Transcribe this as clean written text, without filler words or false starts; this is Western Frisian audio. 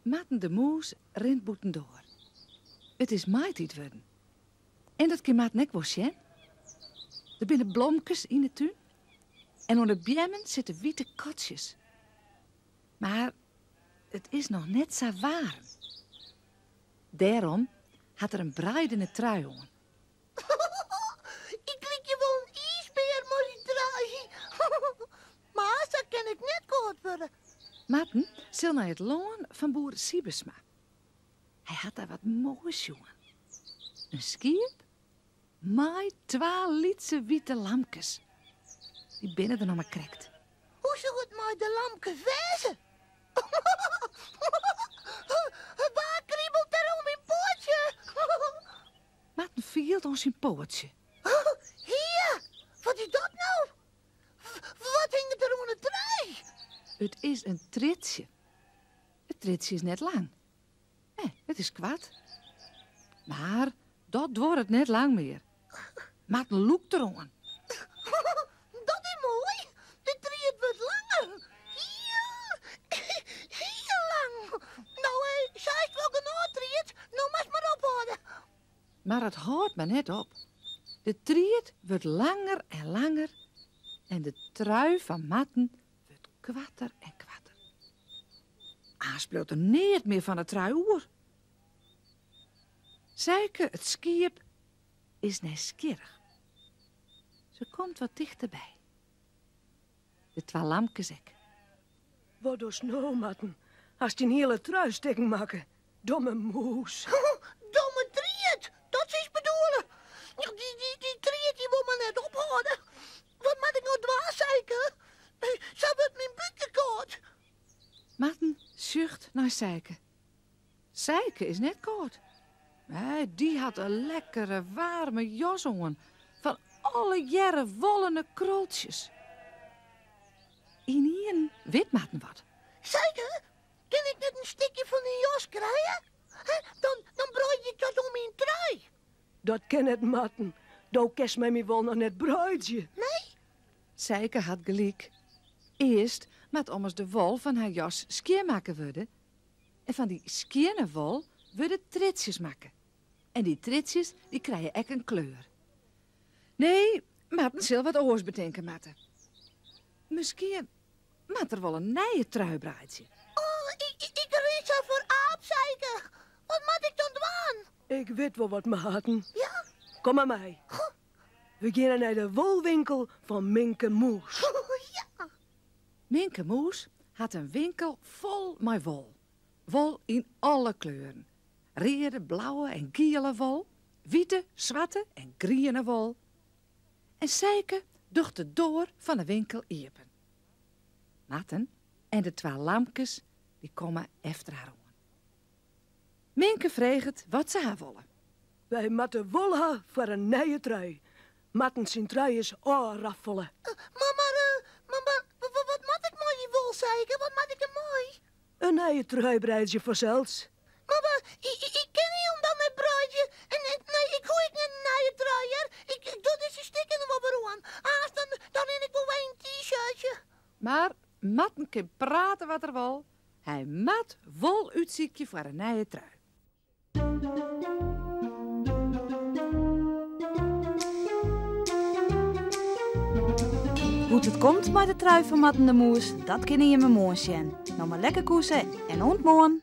Marten de Mûs rint bûtendoar. It is maitiid wurden. En dat kin Marten ek wol sjen. Der binne blomkes yn 'e tún en oan de beammen sitte wite katsjes. Mar it is noch net sa waarm. Dêrom hat er in breidene trui oan. Ik lykje wol in iisbear mei dy trui. Mar sa kin ik net kâld wurde. Marten sil nei it lân fan boer Sybesma. Hy hat dêr wat moais sjoen. In skiep mei twa lytse wite lamkes. Dy binne der noch mar krekt. Hoe soe it mei de lamkes wêze? Wa kribelt der oan myn poatsje? Marten fielt oan syn poatsje. Hea, wat is dat no? Wat hinget der oan 'e trui? It is in triedsje. It triedsje is net lang. Nee, it is koart. Mar dat duorret net lang mear. Marten lûkt deroan. Dat is moai. De tried wurdt langer. Hiel, hiel lang. No, sa is it wol genôch, tried. No moatst mar ophâlde. Mar it hâldt mar net op. De tried wurdt langer en langer en de trui fan Marten wurdt koarter en koarter. Aanst bliuwt der neat mear fan 'e trui oer. Sijke, it skiep, is nijsgjirrich. Se komt wat tichterby. De twa lamkes ek. Wat dochst no, Marten? Hast dyn hiele trui stikken makke. Domme mûs. Domme tried, dat silst bedoele. Dy tried dy wol mar net ophâlde. Wat moat ik no dwaan, Sijke? Sa wurdt myn búkje kâld. Marten sjocht nei Sijke. Sijke is net kâld. Nee, dy hat in lekkere waarme jas oan fan allegearre wollene kroltsjes. Ynienen wit Marten wat. Sijke, kin ik net in stikje fan dyn jas krije? Dan, dan breidzje ik dat om myn trui. Dat kin net, Marten. Do kinst mei myn wol noch net breidzje. Nee? Sijke hat gelyk. Earst moat ommers de wol fan har jas skjinmakke wurde. En fan dy skjinne wol wurde triedsjes makke. En dy triedsjes dy krije ek in kleur. Nee, Marten sil wat oars betinke moatte. Miskien moat er wol in nije trui breidzje. Oh, ik rin sa foar aap, Sijke. Wat moat ik dan dwaan? Ik wit wol wat, Marten. Ja? Kom mar mei. We geane nei de wolwinkel fan Minke Mûs. Ja. Minke Mûs hat in winkel fol mei wol. Wol yn alle kleuren. Reade, blauwe en giele wol, wite, swarte en griene wol. En Sijke docht de doar fan 'e winkel iepen. Marten en de twa lamkes dy komme efter har oan. Minke freget wat se ha wolle. Wy moatte wol ha foar in nije trui. Marten syn trui is ôfraffele. Mar, mar, mar, mar, wat moat ik mei dy wol, Sijke? Wat moat ik der mei? In nije trui breidzje fansels. Mar, mar, ik kin hielendal net breidzje. En, nee, ik hoech ek net in nije trui, hear. Ik doch dizze stikken der wol wer oan. Aanst dan, dan rin ik wol wer yn in t-shirtje. Mar Marten kin prate wat er wol, hy moat wol útsykje foar in nije trui. Hoe't it komt mei de trui fan Marten de Mûs, dat kinne jimme moarn sjen. No mar lekker koese en oant moarn!